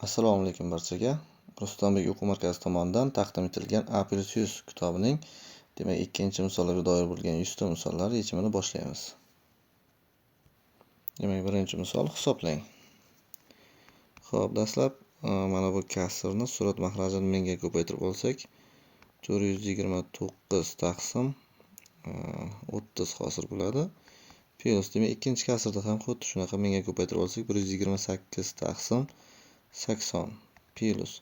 Assalomu alaykum barchaga. Rustambek o'quv markazi tomonidan taqdim etilgan A plus 100 kitobining, demak, ikkinchi misollarga doir bo'lgan 100 ta misollar yechimini boshlaymiz. Demak, birinchi misol hisoblang. Xo'p, dastlab mana bu kasrni surat mahrajini mingga ko'paytirib olsak, 429 taqsim 30 hosil bo'ladi. Plus, demak, ikkinchi kasrda ham xuddi shunaqa mingga ko'paytirib olsak, 128 taqsim 80 plus.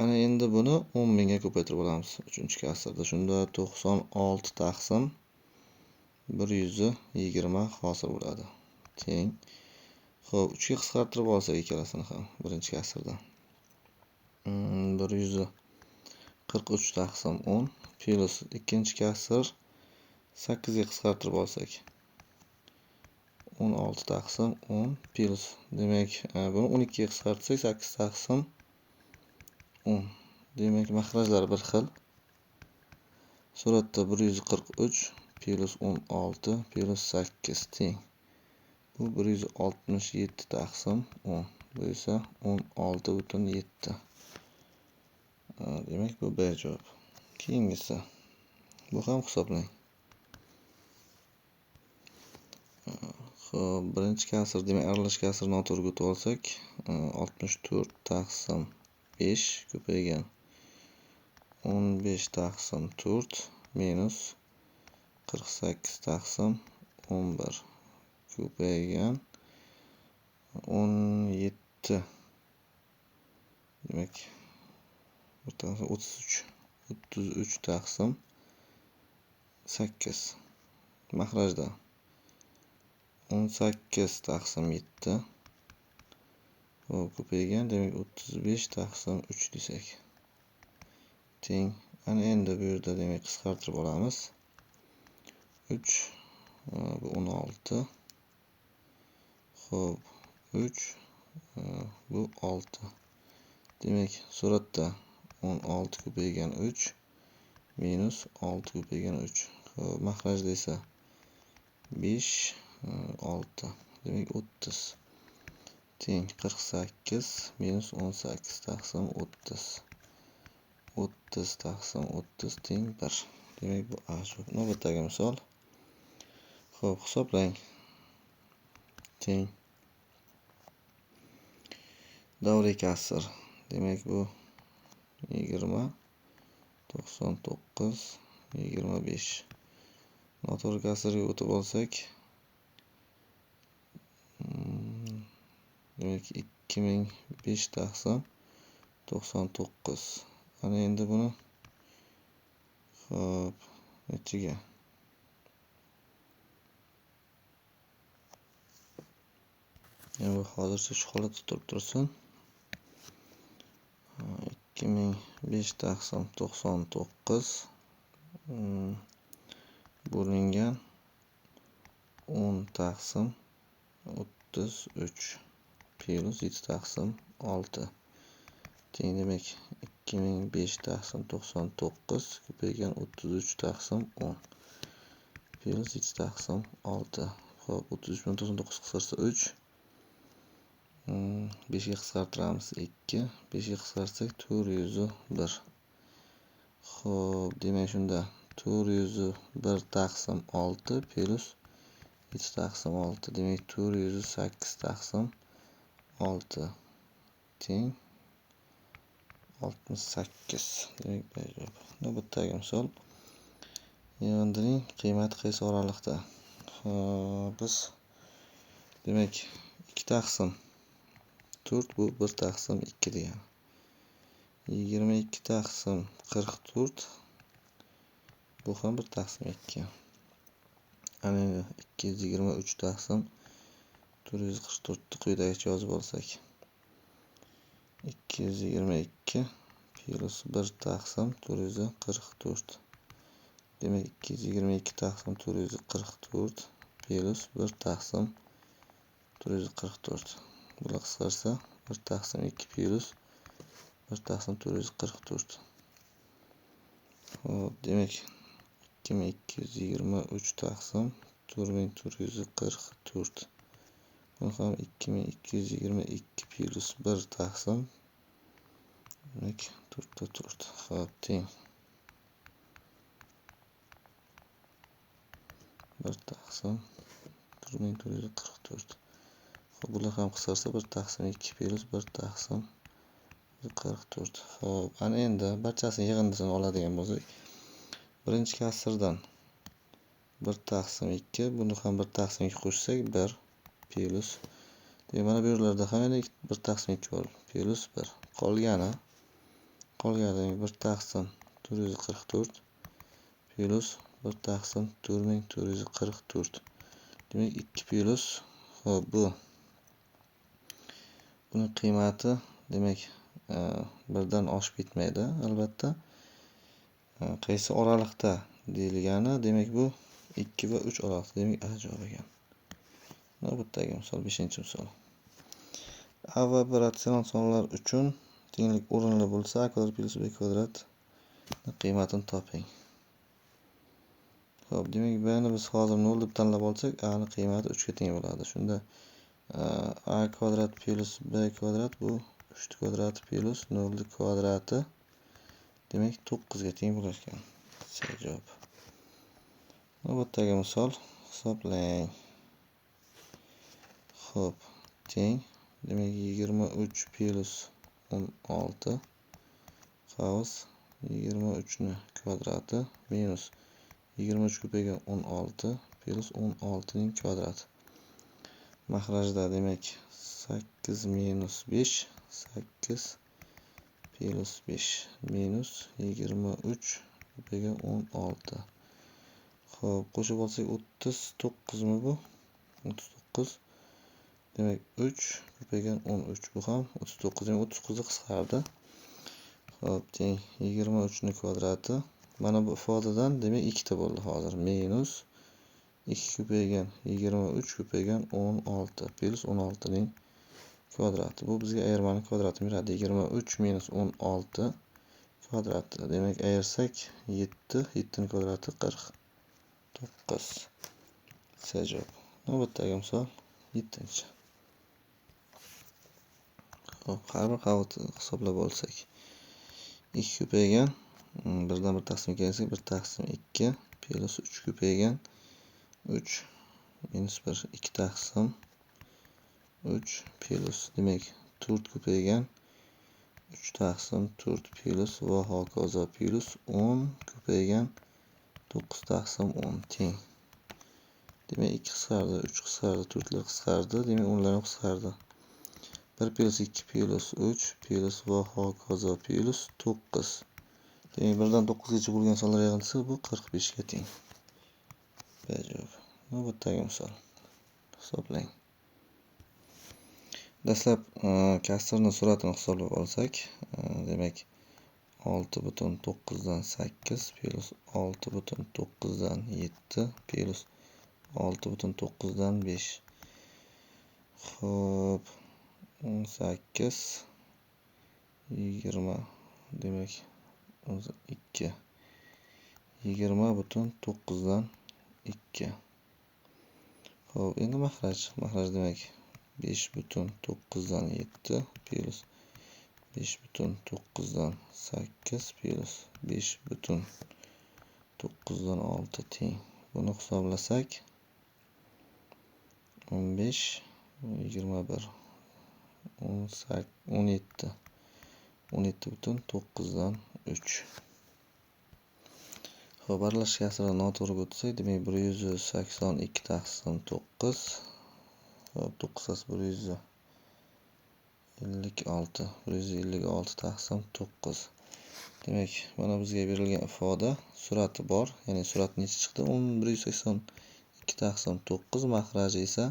Ana endi buni 10 mingga ko'paytirib olamiz uchinchi kasrda. Shunda 96 taqsim 120 hosil bo'ladi. Teng. Xo'p, 3 ga qisqartirib olsak ikkalasini ham birinchi kasrda. 143 taqsim 10 plus ikkinchi kasr 8 ga qisqartirib olsak 16 taqsim 10 plus, demak, buni 12 ga qisqartirsak 8 taqsim 10. Demak, mahrajlar bir xil. Suratda 143 plus 16 plus 8 teng. Bu 167 taqsim 10. Bu esa 16,7. Demak, bu B javob. Keyingisi. Bu ham hisoblang. Xo'p, birinchi kasr, demak, aralash kasr noto'g'ri o'tib olsak, 64 taqsim 5 ko'paygan 15 taqsim 4 minus 48 taqsim 11 ko'paygan 17. Demak, 33 33 taqsim 8 mahrajda 18 taqsim 7 ko'paygan, demak 35 taqsim 3 desak teng. Ana endi bu yerda demak qisqartirib olamiz. 3 bu 16. Xo'p, 3 bu 6. Demak, suratda 16 ko'paygan 3 minus 6 ko'paygan 3. Xo'p, mahrajda esa 5 6. Demak, 30 teng 48 minus 18 taqsim 30. 30 taqsim 30 teng 1. Demak, bu A javob. Navbatdagi misol. Xo'p, hisoblang. Teng davriy kasr. Demak, bu 20 99 25. Noto'g'ri kasrga o'tib olsak, demak 2005 taqsim 99. Ana endi buni xo'p, nechiga? Bu hozircha shu holatda turib tursin. 2005 taqsim 99 bo'lingan 10 taqsim 33 plus 7 taqsim 6 teng. Demak, 2005 taqsim 99 ko'paygan 33 taqsim 10 plus 7 taqsim 6. Xo'p, 33 bilan 99 qisqarsa 3, 5 ga qisqartiramiz 2, 5 ga qisqartsak 401. Xo'p, demak shunda 401 taqsim 6 plus 7 taqsim 6, demak 408 taqsim 6 teng 68. Demak, B javob. Navbatdagi misol. Yig'indining qiymati qaysi oraliqda? Xo'p, biz demak 2 taqsim 4 bu 1 taqsim 2 degani. 22 taqsim 44 bu ham 1 taqsim 2. Ana endi 223 taqsim 444 ni quyidagicha yozib olsak, 222 plus 1 taqsim 444. Demak, 222 taqsim 444 plus 1 taqsim 444. Bular qisqarsa 1 taqsim 2 plus 1 taqsim 444. Xo'p, demak 2223 taqsim 4444. Buni ham 2222 plus 1 taqsim Demak, 4 ta 4. Xo'p, teng 1 taqsim 4444. Xo'p, bular ham qisqarsa 1 taqsim 2 plyus 1 taqsim 44. Xo'p, ana endi barchasini yig'indisini oladigan bo'lsak, birinchi kasrdan 1 taqsim 2, buni ham 1 taqsim 2 qo'shsak 1 plyus, demak mana bu yerlarda ham yana 1 taqsim 2 bor, plyus 1. Qolgani 1 taqsim 444 plyus 1 taqsim 4444. Demak 2 plyus, xo'p, buni qiymati demak birdan oshib ketmaydi albatta. Qaysi oraliqda deyilgani, demak bu 2 va 3 oraliqda, demak A javob ekan. Navbatdagi misol 5-misol. A va B ratsional sonlar uchun tenglik o'rinli bo'lsa, A kvadrat plyus B kvadrat qiymatini toping. Xo'p, demak B ni biz hozir 0 deb tanlab olsak, A ni qiymati 3 ga teng bo'ladi. Shunda A kvadrat plyus B kvadrat bu 3 kvadrati plyus 0 kvadrati, demak 9 ga teng bo'lar ekan. Javob. Navbatdagi misol hisoblang. Xo'p, teng demak 23 plyus 16 qavs 23 ni kvadrati minus 23 ko'paygan 16 plyus 16 ning kvadrati. Maxrajda demak 8 minus 5, 8 plyus 5 minus 23 ko'paygan 16. Xo'p, qo'shib olsak 39 mi bu? 39. Demak 3 ko'paygan 13, bu ham 39, demak 39 qisqardi. Xo'p, teng 23 ni kvadrati. Mana bu ifodadan demak 2 ta bo'ldi hozir. Minus 2 ko'paygan 23 ko'paygan 16 plyus 16 ning kvadrati. Bu bizga ayirmaning kvadratini beradi. 23 minus 16 kvadrati. Demak ayirsak 7, 7 ning kvadrati 49. C javob. Navbatdagi misol 7-chi. Xo'p, har bir qavatni hisoblab olsak, 2 ko'paygan 1dan 1 taqsim kelsak 1 taqsim 2 plyus 3 ko'paygan 3 minus 1 2 taqsim 3 plyus demak 4 ko'paygan 3 taqsim 4 plyus va hokazo plyus 10 ko'paygan 9 taqsim 10 teng. Demak 2 qisqardi, 3 qisqardi, 4 lar qisqardi, demak 10 lar ham qisqardi. 1 plyus 2 plyus 3 plyus va hokazo plyus 9. Demak 1dan 9 gacha bo'lgan sonlar yig'indisi bu 45 ga teng. B javob. Navbatdagi misol hisoblang. Dastlab kasrni suratini hisoblab olsak, demak 6.9dan 8 plyus 6.9dan 7 plyus 6.9dan 5. Xo'p, 18 20, demak 2 20.9dan 2. Xo'p, endi maxraj demak 5.9dan 7 plyus 5.9dan 8 plyus 5.9dan 6 teng. Buni hisoblasak 15 21 17 17.9dan 3. Xo'p, aralash kasrni noto'g'ri o'tsak, demak 182 taqsim 9. Xo'p, 9 156, 156 taqsim 9. Demak, mana bizga berilgan ifoda surati bor. Ya'ni surat necha chiqdi? 182 taqsim 9, maxraji esa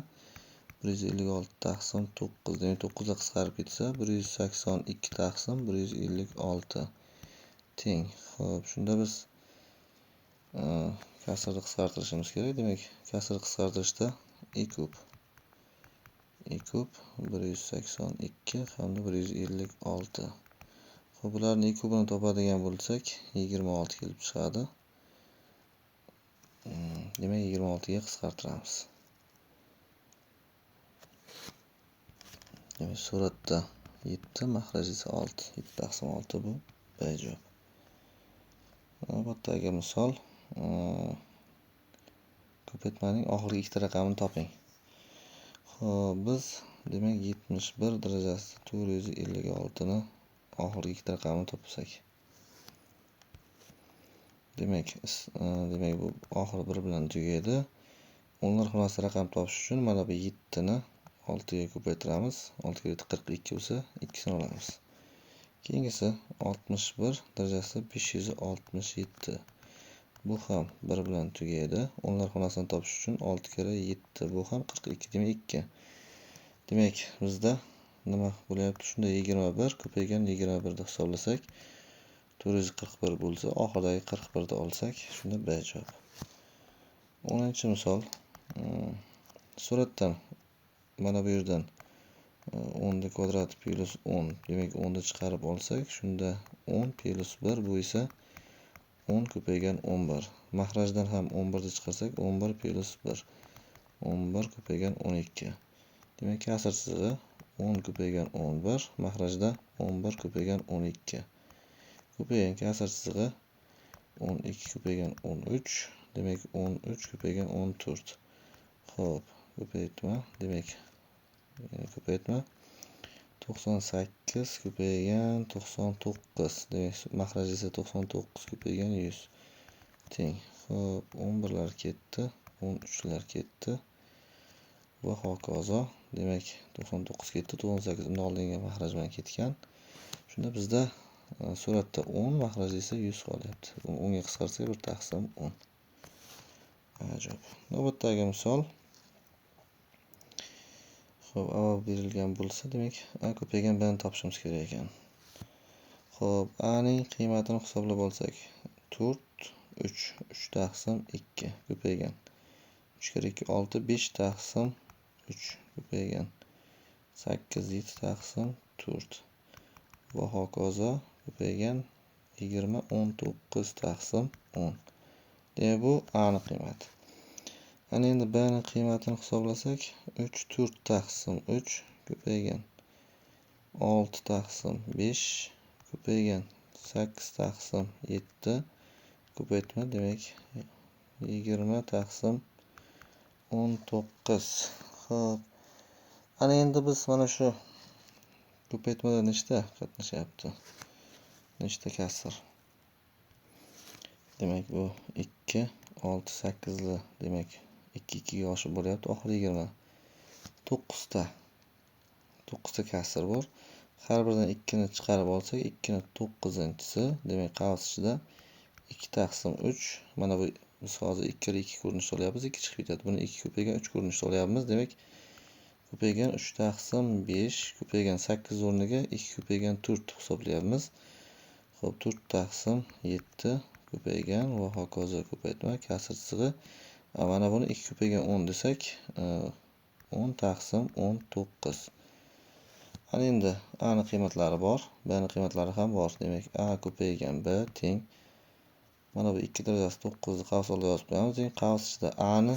156 taqsim 9. Demak 9 ga qisqarib ketsa 182 taqsim 156 teng. Xo'p, shunda biz kasrni qisqartirishimiz kerak. Demak, kasrni qisqartirishda e kub 182 hamda 156. Xo'p, bularni e kubini topadigan bo'lsak 26 kelib chiqadi. Demak 26 ga qisqartiramiz. Demak, suratda 7, mahraj esa 6. 7 taqsim 6 bu B javob. Navbatdagi misol, ko'paytmaning oxirgi ikkita raqamini toping. Xo'p, biz demak 71 darajasi 456 ni oxirgi ikkita raqamini topsak. Demak, bu oxiri 1 bilan tugaydi. O'nlar xonasida raqam topish uchun mana bu 7 ni 6 ga ko'paytiramiz. 6 ga 42 bo'lsa, 2sini olamiz. Keyingisi 61 darajasi 567. Bu ham 1 bilan tugaydi. O'nlar xonasini topish uchun 6 karra 7, bu ham 42, demak 2. Demak, bizda nima bo'lyapti? Shunda 21 ko'paygan 21 deb hisoblasak, 441 bo'lsa, oxiridagi 41 ni olsak, shunda B javob. 10-misol. Suratdan mana bu yerdan 10 kvadrat plus 10, demak 10 ni chiqarib olsak, shunda 10 plus 1, bu esa 10 ko'paygan 11. Mahrajdan ham 11 ni chiqarsak, 11 plus 1, 11 ko'paygan 12. Demak, kasr chizig'i 10 ko'paygan 11, mahrajda 11 ko'paygan 12. Ko'paygan kasr chizig'i 12 ko'paygan 13, demak 13 ko'paygan 14. Xo'p, ko'paytma, demak ko'paytma 98 ko'paygan 99, demak mahraj esa 99 ko'paygan 100 teng. Xo'p, 11lar ketdi, 13lar ketdi va hokazo. Demak 99 ketdi, 98 undan oldingi mahraj bilan ketgan. Shunda bizda suratda 10, mahraj esa 100 qolyapti. 10 ga qisqarsak 1 taqsim 10. Ajoyib. Navbatdagi misol. Xo'p, avval berilgan bo'lsa, demak A ko'paygan B ni topishimiz kerak ekan. Xo'p, A ning qiymatini hisoblab olsak, 4 3, 3 taqsim 2 ko'paygan 3 kere 2 6, 5 taqsim 3 ko'paygan 8, 7 taqsim 4 va hokazo ko'paygan 20, 19 taqsim 10. Demak, bu A ning qiymati. Ana endi B ning qiymatini hisoblasak, 3, 4 taqsim 3 ko'paygan 6 taqsim 5 ko'paygan 8 taqsim 7 ko'paytma, demak 20 taqsim 19. Xo'p, ana endi biz mana shu ko'paytmada nechta qatnashyapti? Nechta kasr? Demak, bu 2, 6, 8 li, demak 2 2 ga oshib boryapti, oxiri 20. 9ta. 9ta kasr bor. Har biridan 2 ni chiqarib olsak, 2 ni 9-inchisi, demak qavs ichida 2 taqsim 3. Mana bu biz hozir 2 kere 2 ko'rinishda olyapmiz, 2 chiqib ketadi. Buni 2 ko'paygan 3 ko'rinishda olyapmiz. Demak, ko'paygan 3 taqsim 5 ko'paygan 8 o'rniga 2 ko'paygan 4 deb hisoblayapmiz. Xo'p, 4 taqsim 7 ko'paygan va hokazo ko'paytma kasr chizig'i. Mana buni 2 ko'paygan 10 desak, 10 taqsim 19. Ana endi A ning qiymatlari bor, B ning qiymatlari ham bor. Demak, A ko'paygan B teng mana bu 2 darajasi 9 ni qavs oldida yozib qo'yamiz. Demak, qavs ichida A ni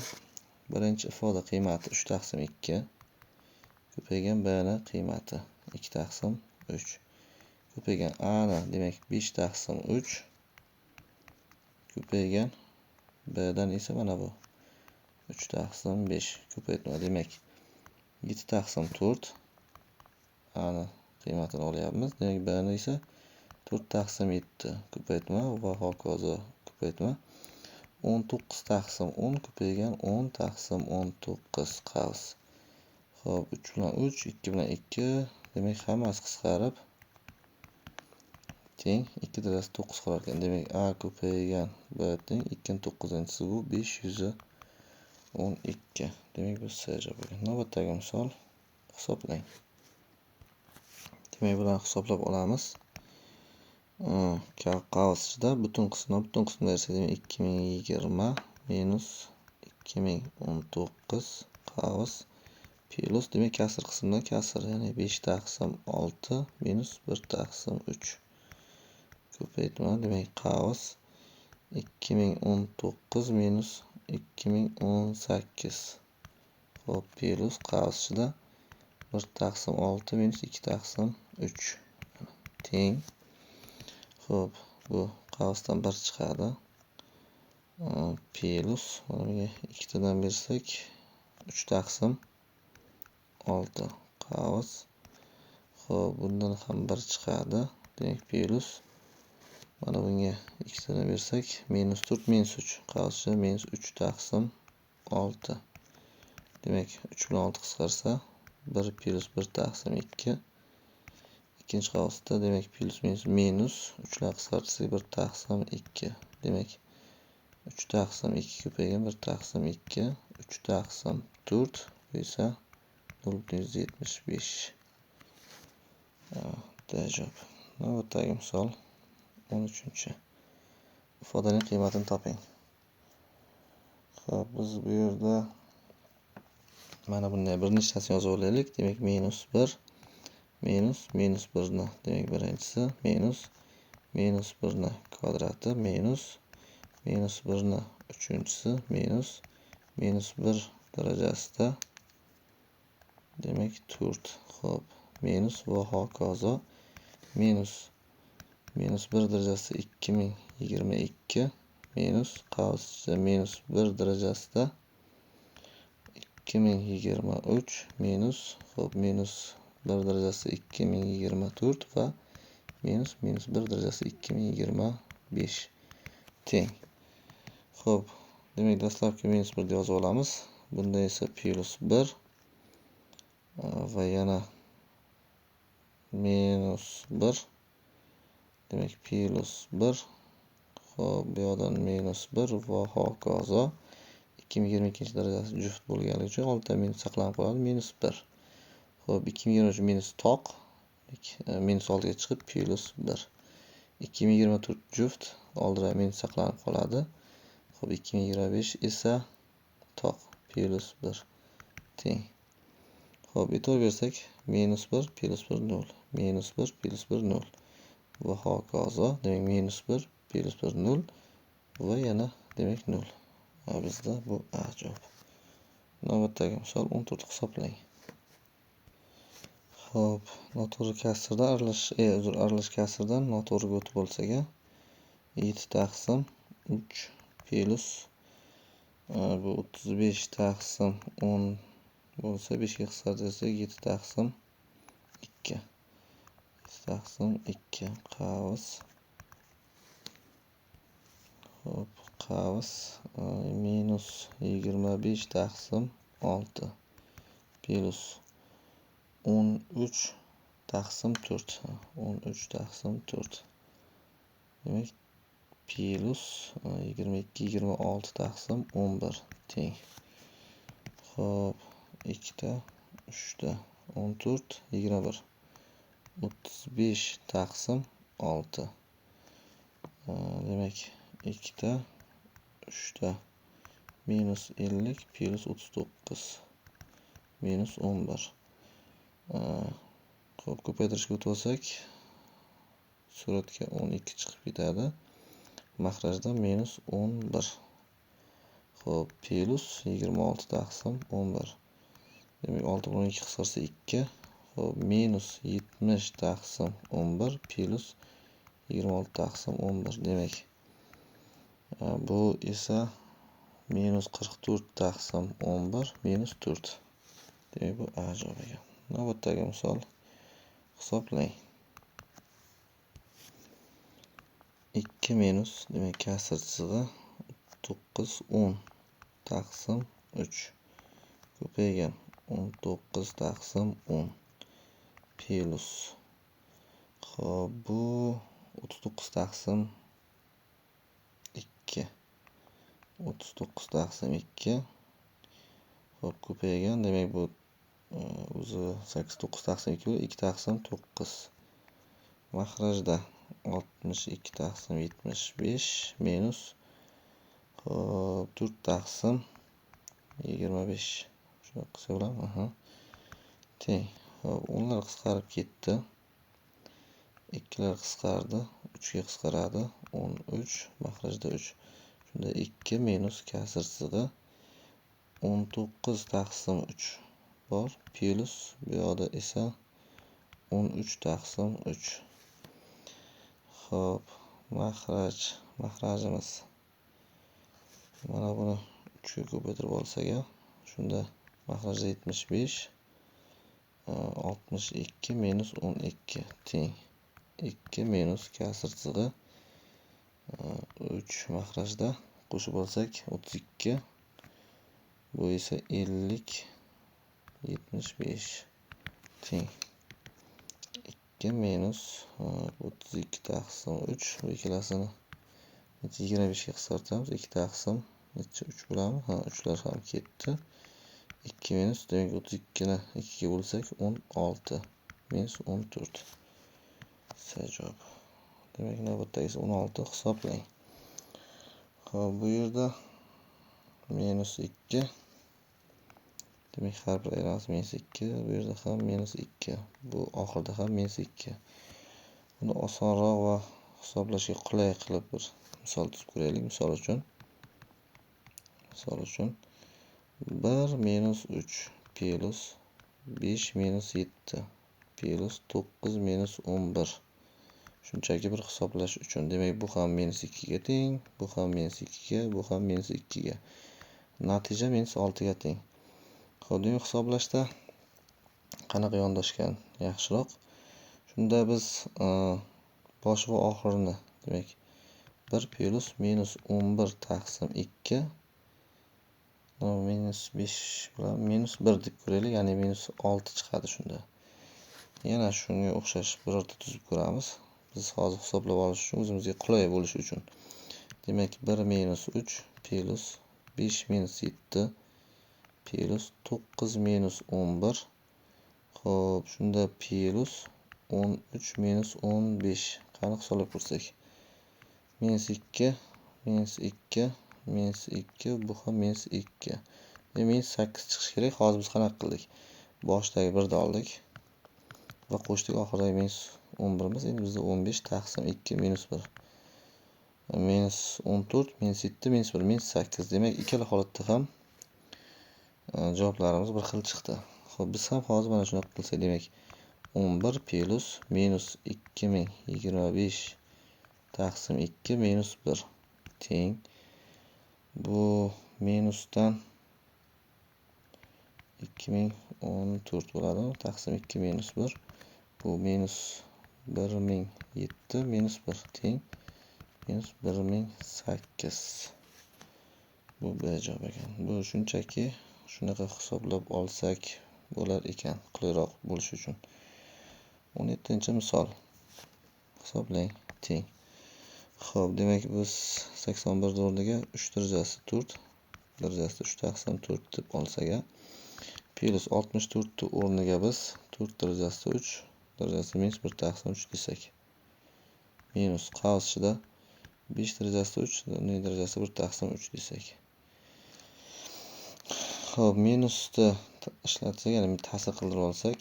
birinchi ifoda qiymati 3 taqsim 2 ko'paygan B ni qiymati 2 taqsim 3 ko'paygan A ni, demak 5 taqsim 3 ko'paygan B dan esa mana bu 3 taqsim 5 ko'paytma, demak 7 taqsim 4 A ni qiymatini olyapmiz. Demak, B ni esa 4 taqsim 7 ko'paytma va hokazo ko'paytma 19 taqsim 10 ko'paygan 10 taqsim 19 qavs. Xo'p, 3 bilan 3, 2 bilan 2, demak hammasi qisqarib teng 2 darajasi 9 qolar ekan. Demak, A ko'paygan B teng 2 ning 9-inchisi bu 512. Demak, bu C javob ekan. Navbatdagi misol hisoblang. Demak, bularni hisoblab olamiz. Qavs ichida butun qismdan butun qismni bersak, demak 2020 minus 2019 qavs plus, demak kasr qismdan kasr, ya'ni 5 taqsim 6 minus 1 taqsim 3 ko'paytma, demak qavs 2019 minus 2018. Xo'p, plus qavs ichida 1 taqsim 6 minus 2 taqsim 3 teng. Xo'p, bu qavsdan 1 chiqadi. Plus mana bunga ikkitadan bersak 3 taqsim 6 qavs. Xo'p, bundan ham 1 chiqadi. Demak, plus mana bunga ikkitadan bersak minus 4 minus 3 qavscha minus 3 taqsim 6. Demak, 3 bilan 6 qisqarsa 1 plus 1 taqsim 2. Ikkinchi qavsda demak plus minus minus 3 bilan qisqartirsak 1 taqsim 2. Demak, 3 taqsim 2 ko'paygan 1 taqsim 2, 3 taqsim 4 bu esa 0,75. Javob. Navbatdagi misol 13. Ifodaning qiymatini toping. Xo'p, biz bu yerda mana bunday bir nechtasini yozib olaylik. Demak, minus 1 minus minus 1 ni, demak birinchisi minus minus 1 ni kvadrati minus minus 1 ni uchinchisi minus minus 1 darajasida demak 4. Xo'p, minus va hokazo minus minus 1 darajasida 2022 minus qavscha minus 1 darajasida 2023 minus, xo'p, minus 1 darajasida 2024 va minus minus 1 darajasida 2025 teng. Xo'p, demak dastlabki minus 1 ni yozib olamiz. Bunda esa plus 1 va yana minus 1, demak plus 1. Xo'p, bu yoqdan minus 1 va hokazo 2022 darajasi juft bo'lganligi uchun oldida minus saqlanib qoladi, minus 1. Xo'p, 2023 minus toq, minus oldiga chiqib plus 1. 2024 juft, oldida minus saqlanib qoladi. Xo'p, 2025 esa toq, plus 1 teng. Xo'p, e'tibor bersak, minus 1 plus 1 0, minus 1 plus 1 0 va hokazo, demak minus 1 plus 1 0 va yana demak 0. Bizda bu A javob. Navbatdagi misol 14 hisoblang. Xo'p, noto'g'ri kasrdan aralash, uzr, aralash kasrdan noto'g'riga o'tib olsak, 7 taqsim 3 plus bu 35 taqsim 10 bo'lsa 5 ga qisqartirsak 7 taqsim 2. 7 taqsim 2 qavs. Xo'p, qavs minus 25 taqsim 6 plus 13 taqsim 4. 13 taqsim 4. Demak, plus 22 26 taqsim 11 teng. Xo'p, 2 ta 3 ta 14 21 35 taqsim 6. Demak, 2 ta 3 ta minus 50 plus 39 minus 11. Xo'p, ko'paytirishga o'tib olsak, suratga 12 chiqib ketadi. Maxrajda minus 11. Xo'p, plus 26 taqsim 11. Demak, 6 bilan 12 qisqarsa 2. Xo'p, minus 70 taqsim 11 plus 26 taqsim 11. Demak, bu esa minus 44 taqsim 11 minus 4. Demak, bu A javob ekan. Navbatdagi misol hisoblang. 2 minus, demak kasr chizig'i 9 10 taqsim 3 ko'paygan 19 taqsim 10 plus. Xo'p, bu 39 taqsim 2. 39 taqsim 2. Xo'p, ko'paygan, demak bu o'zi 8 9 taqsim 2 2 taqsim 9. Maxrajda 62 taqsim 75 minus 4 taqsim 25. Shunaqa qilsa bo'ladimi? Aha. Teng. Xo'p, o'nlar qisqarib ketdi. 2lar qisqardi, 3 ga qisqaradi. 13, maxrajda 3. Shunda 2 minus kasr chizig'i 19 taqsim 3 bor, plus bu yoqda esa 13 taqsim 3. Xo'p, mahrajimiz mana buni 3 ga ko'paytirib olsak, shunda mahrajda 75 62 minus 12 teng 2 minus kasr chizig'i 3 mahrajda qo'shib olsak 32, bu esa 50 75 teng 2 minus 32 taqsim 3, bu ikkalasini 25 ga qisqartiramiz, 2 taqsim necha 3 bo'ladimi? Ha, 3lar ham ketdi. 2 minus, demak 32 ni 2 ga bo'lsak 16 minus 14. Javob. Demak, navbatdagisi 16 hisoblang. Xo'p, bu yerda minus 2. Demak, har bir ayirmasi minus 2, bu yerda ham minus 2, bu oxirida ham minus 2. Buni osonroq va hisoblashga qulay qilib bir misol tuzib ko'raylik. Misol uchun 1 minus 3 plus 5 minus 7 plus 9 minus 11. Shunchaki bir hisoblash uchun. Demak, bu ham minus 2 ga teng, bu ham minus 2 ga, bu ham minus 2 ga. Natija minus 6 ga teng. Xo'p, demak hisoblashda qanaqa yondashgan yaxshiroq? Shunda biz bosh va oxirini, demak 1 plus minus 11 taqsim 2 minus 5 bilan minus 1 deb ko'raylik, ya'ni minus 6 chiqadi shunda. Yana shunga o'xshash birorta tuzib ko'ramiz. Biz hozir hisoblab olish uchun, o'zimizga qulay bo'lishi uchun. Demak, 1 minus 3 plus 5 minus 7 plus 9 minus 11. Xo'p, shunda plus 13 minus 15. Qani hisoblab ko'rsak. Minus 2, minus 2, minus 2, bu ham minus 2. Demak, minus 8 chiqishi kerak. Hozir biz qanaqa qildik? Boshidagi 1 ni oldik va qo'shdik, oxiridagi minus 11 imiz. Endi bizda 15 taqsim 2 minus 1. Minus 14, minus 7, minus 1, minus 8. Demak, ikkala holatda ham javoblarimiz bir xil chiqdi. Xo'p, biz ham hozir mana shunaqa qilsak, demak 11 plus minus 2025 taqsim 2 minus 1 teng. Bu minusdan 2014 bo'ladi. Taqsim 2 minus 1. Bu minus 1007 minus 1 teng minus 1008. Bu B javob ekan. Bu shunchaki shunaqa hisoblab olsak bo'lar ekan, qulayroq bo'lishi uchun. 17-misol. Hisoblang, teng. Xo'p, demak biz 81 o'rniga 3 darajasi 4, darajasi 3 taqsim 4 deb olsak, plus 64 o'rniga biz 4 darajasi 3, darajasi minus 1 taqsim 3 desak. Minus qavs ichida 5 darajasi 3, uning darajasi 1 taqsim 3 desak. Xo'p, minusni ishlatsak, ya'ni ta'sir qildirib olsak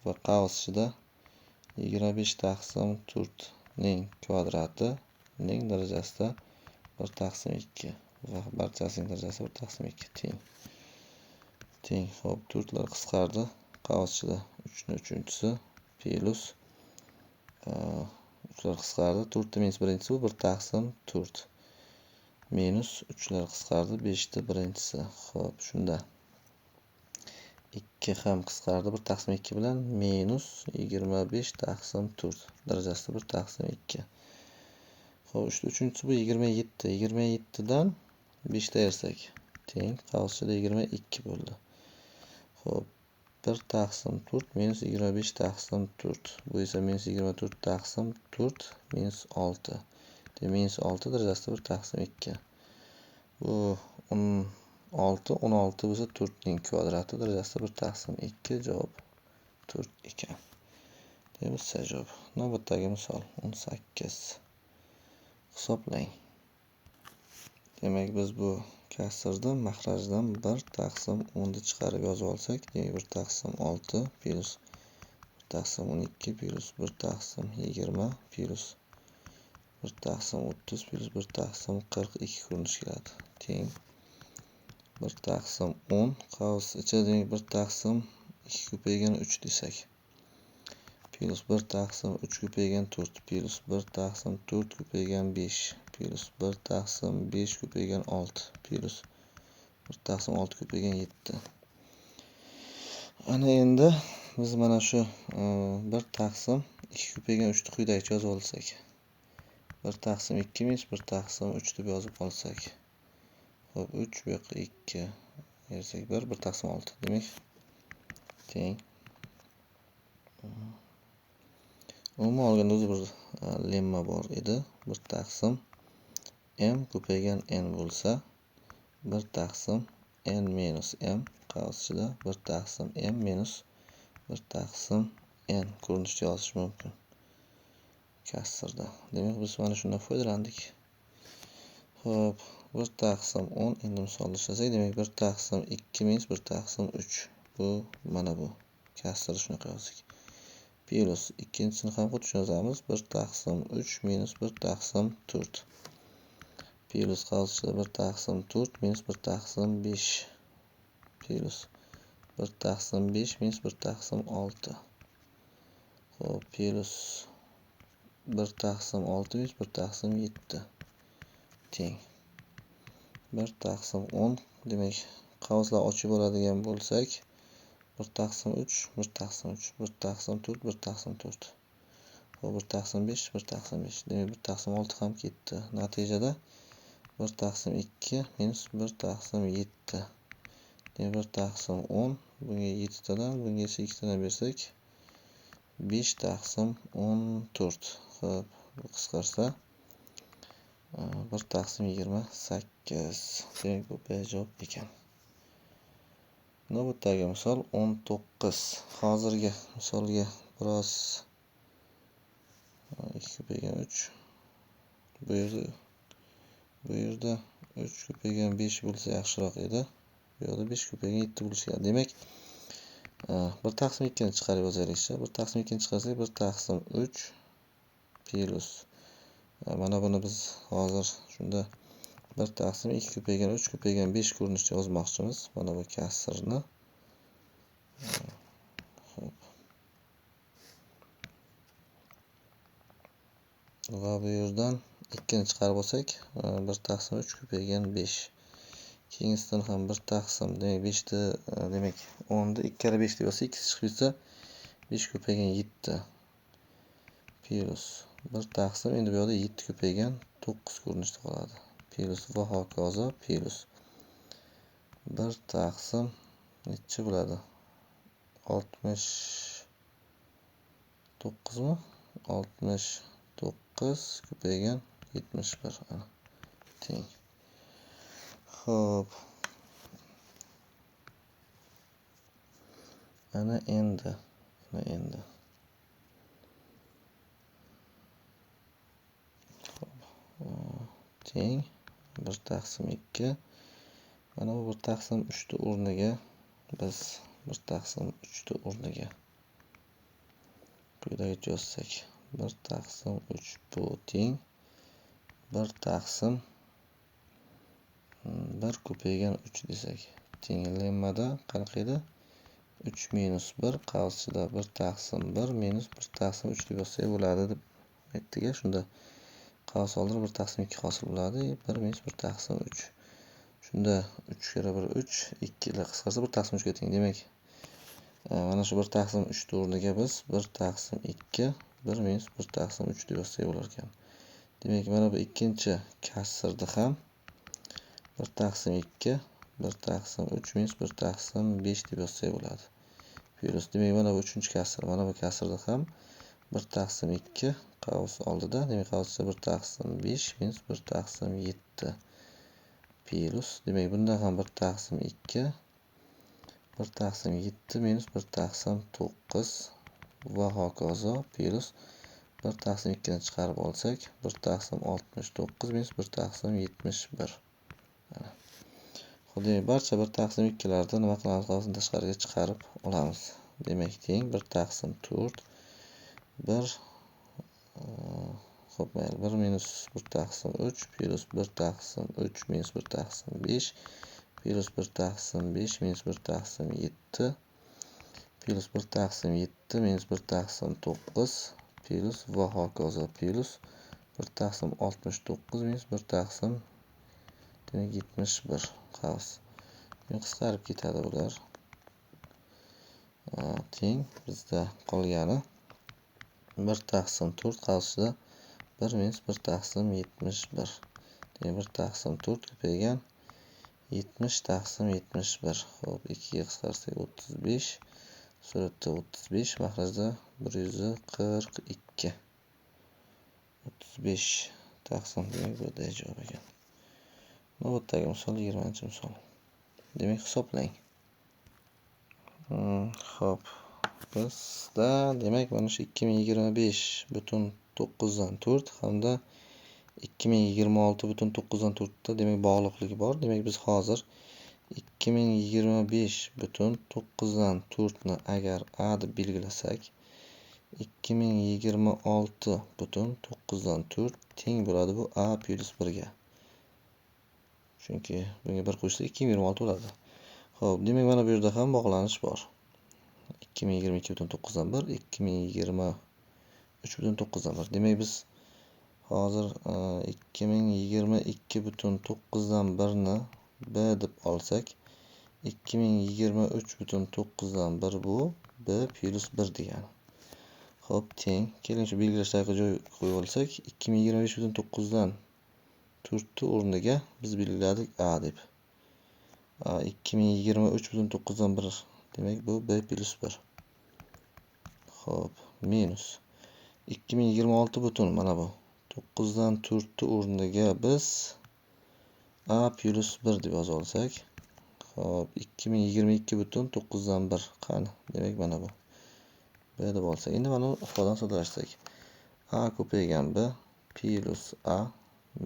va qavs ichida 25 taqsim 4 ning kvadrati ning darajasida 1 taqsim 2 va barchasining darajasi 1 taqsim 2 teng. Teng. Xo'p, 4lar qisqardi. Qavs ichida 3 ning uchinchisi plus 3lar qisqardi. 4 minus birinchisi bu 1 taqsim 4 minus 3lar qisqardi. 5 ni birinchisi. Xo'p, shunda 2 ham qisqardi. 1 taqsim 2 bilan minus 25 taqsim 4 darajasi 1 taqsim 2. Xo'p, 3 ni uchinchisi bu 27. 27 dan 5 ta ayirsak teng qavs ichida 22 bo'ldi. Xo'p, 1 taqsim 4 minus 25 taqsim 4. Bu esa minus 24 taqsim 4 minus 6. Demak, minus 6 darajasida 1 taqsim 2. Bu 16, 16 bo'lsa 4 ning kvadrati darajasida 1 taqsim 2, javob 4 ekan. Demak, javob. Navbatdagi misol 18. Hisoblang. Demak, biz bu kasrni mahrajdan 1 taqsim 10 ni chiqarib yozib olsak, demak 1 taqsim 6 plus 1 taqsim 12 plus 1 taqsim 20 plus 1 taqsim 30 plus 1 taqsim 42 ko'rinish keladi. Teng 1 taqsim 10 qavs ichida, demak 1 taqsim 2 ko'paygan 3 desak. Plus 1 taqsim 3 ko'paygan 4 plus 1 taqsim 4 ko'paygan 5 plus 1 taqsim 5 ko'paygan 6 plus 1 taqsim 6 ko'paygan 7. Ana endi biz mana shu 1 taqsim 2 ko'paygan 3 ni quyidagicha yozib olsak. 1 taqsim 2 minus 1 taqsim 3 deb yozib olsak. Xo'p, 3 bu yoqqa 2 bersak 1, 1 taqsim 6. Demak, teng. Umuman olganda o'zi bir lemma bor edi. 1 taqsim m ko'paygan n bo'lsa, 1 taqsim n minus m qavs ichida 1 taqsim m minus 1 taqsim n ko'rinishda yozish mumkin. Kasrda. Demak, biz mana shundan foydalandik. Xo'p, 1 taqsim 10 endi misolni ishlasak, demak 1 taqsim 2 minus 1 taqsim 3. Bu mana bu. Kasrni shunaqa yozdik. Plus ikkinchisini ham xuddi shuni yozamiz. 1 taqsim 3 minus 1 taqsim 4. Plus qavs ichida 1 taqsim 4 minus 1 taqsim 5. Plus 1 taqsim 5 minus 1 taqsim 6. Xo'p, plus 1 taqsim 6 minus 1 taqsim 7. Teng. 1 taqsim 10. Demak, qavslar ochib oladigan bo'lsak, 1 taqsim 3, 1 taqsim 3, 1 taqsim 4, 1 taqsim 4. Va 1 taqsim 5, 1 taqsim 5. Demak, 1 taqsim 6 ham ketdi. Natijada 1 taqsim 2 minus 1 taqsim 7. Demak, 1 taqsim 10, bunga 7 tadan, bunga esa 2 tadan bersak, 5 taqsim 14. Xo'p, bu qisqarsa 1 taqsim 28. Demak, bu javob ekan. Navbatdagi misol 19. Hozirgi misolga biroz 2 ko'paygan 3. Bu yerda 3 ko'paygan 5 bo'lsa yaxshiroq edi. Bu yerda 5 ko'paygan 7 bo'lishi kerak. Demak, 1 taqsim 2 ni chiqarib yozaylikchi. 1 taqsim 2 ni chiqarsak 1 taqsim 3 plus mana buni biz hozir shunda 1 taqsim 2 ko'paygan 3 ko'paygan 5 ko'rinishda yozmoqchimiz. Mana bu kasrni. Xo'p. Va bu yerdan 2 ni chiqarib olsak, 1 taqsim 3 ko'paygan 5. Keyingisidan ham 1 taqsim, demak 5 ni, demak 10 ni 2 karra 5 deb yozsak, 2 chiqib ketsa 5 ko'paygan 7 plus 1 taqsim, endi bu yerda 7 ko'paygan 9 ko'rinishda qoladi. Plus va hokazo plus 1 taqsim necha bo'ladi? 69 mi? 69 ko'paygan 71 ana teng. Xo'p. Ana endi. Xo'p, teng 1 taqsim 2. Mana bu 1 taqsim 3 ni o'rniga biz 1 taqsim 3 ni o'rniga quyidagicha yozsak, 1 taqsim 3 bu teng 1 taqsim 1 ko'paygan 3 desak, teng lemmada qanaqa edi? 3 minus 1 qavs ichida 1 taqsim 1 minus 1 taqsim 3 deb yozsak bo'ladi deb aytdik-a. Shunda qavs oldirib 1 taqsim 2 hosil bo'ladi. 1 minus 1 taqsim 3. Shunda 3 karra 1 3, 2 ile qisqarsa 1 taqsim 3 ga teng. Demak, mana shu 1 taqsim 3 o'rniga biz 1 taqsim 2 1 minus 1 taqsim 3 deb yozsak bo'lar ekan. Demak, mana bu ikkinchi kasrni ham 1 taqsim 2 1 taqsim 3 minus 1 taqsim 5 deb yozsak bo'ladi. Plus, demak, mana bu uchinchi kasr, mana bu kasrni ham 1 taqsim 2 qavs oldida, demak qavsda 1 taqsim 5 minus 1 taqsim 7 plus, demak bundan ham 1 taqsim 2 1 taqsim 7 minus 1 taqsim 9 va hokazo plus 1 taqsim 2 ni chiqarib olsak 1 taqsim 69 minus 1 taqsim 71. Mana. Xo'p, demak barcha 1 taqsim 2 larda nima qilamiz? Qavsdan tashqariga chiqarib olamiz. Demak, teng 1 taqsim 4 1, xo'p, mayli, 1 minus 1 taqsim 3 plus 1 taqsim 3 minus 1 taqsim 5 plus 1 taqsim 5 minus 1 taqsim 7 Plyus 1 taqsim 7 minus 1 taqsim 9 plyus va hokazo plyus 1 taqsim 69 minus 1 taqsim demak 71 qavs. Qisqarib ketadi bular. Teng bizda qolgani 1 taqsim 4 qavsida 1 minus 1 taqsim 71. Demak 1 taqsim 4 ko'paygan 70 taqsim 71. Xo'p, 2 ga qisqarsak 35. Suratda 35, maxrajda 142. 35 taqsim, demak bu D javob ekan. Navbatdagi misol 20-misol. Demak hisoblang. Xo'p, bizda demak mana shu 2025,9 4 hamda 2026,9 4 da demak bog'liqlik bor. Demak biz hozir 2025,9 4 ni agar A deb belgilasak, 2026,9 4 teng bo'ladi bu A plyus 1 ga. Chunki bunga 1 qo'shsak 2026 bo'ladi. Xo'p, demak mana bu yerda ham bog'lanish bor. 2022,9 1, 2023,9 1. Demak biz hozir 2022,9 1 ni B deb olsak, 2023,9 1 bu B plyus 1 degani. Xo'p, teng. Keling shu belgilashlarga joy qo'yib olsak, 2025,9 4 ni o'rniga biz belgiladik A deb. 2023,9 1 demak bu B plyus 1. Xo'p, minus 2026 butun mana bu 9 4 ni o'rniga biz A plyus 1 deb yoza olsak. Xo'p, 2022,9 1 qani? Demak mana bu B deb olsak. Endi mana bu ifodani soddalashtirsak. A ko'paygan B plyus A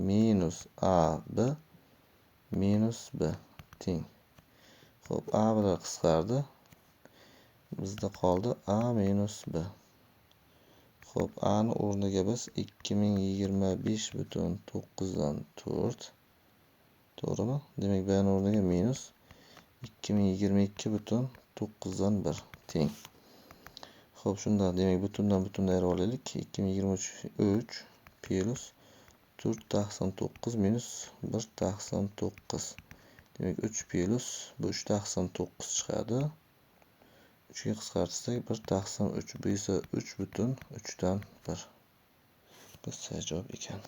minus AB minus B teng. Xo'p, A bilan qisqardi. Bizda qoldi A minus B. Xo'p, A ni o'rniga biz 2025,9 4, to'g'rimi? Demak, B ni o'rniga minus 2022,9 1 teng. Xo'p, shunda demak butundan butunni ayirib olaylik. 2023 3 plyus 4 taqsim 9 minus 1 taqsim 9. Demak 3 plyus bu 3 taqsim 9 chiqadi. 3 ga qisqartirsak 1 taqsim 3, bu esa 3,3 1. Bu C javob ekan.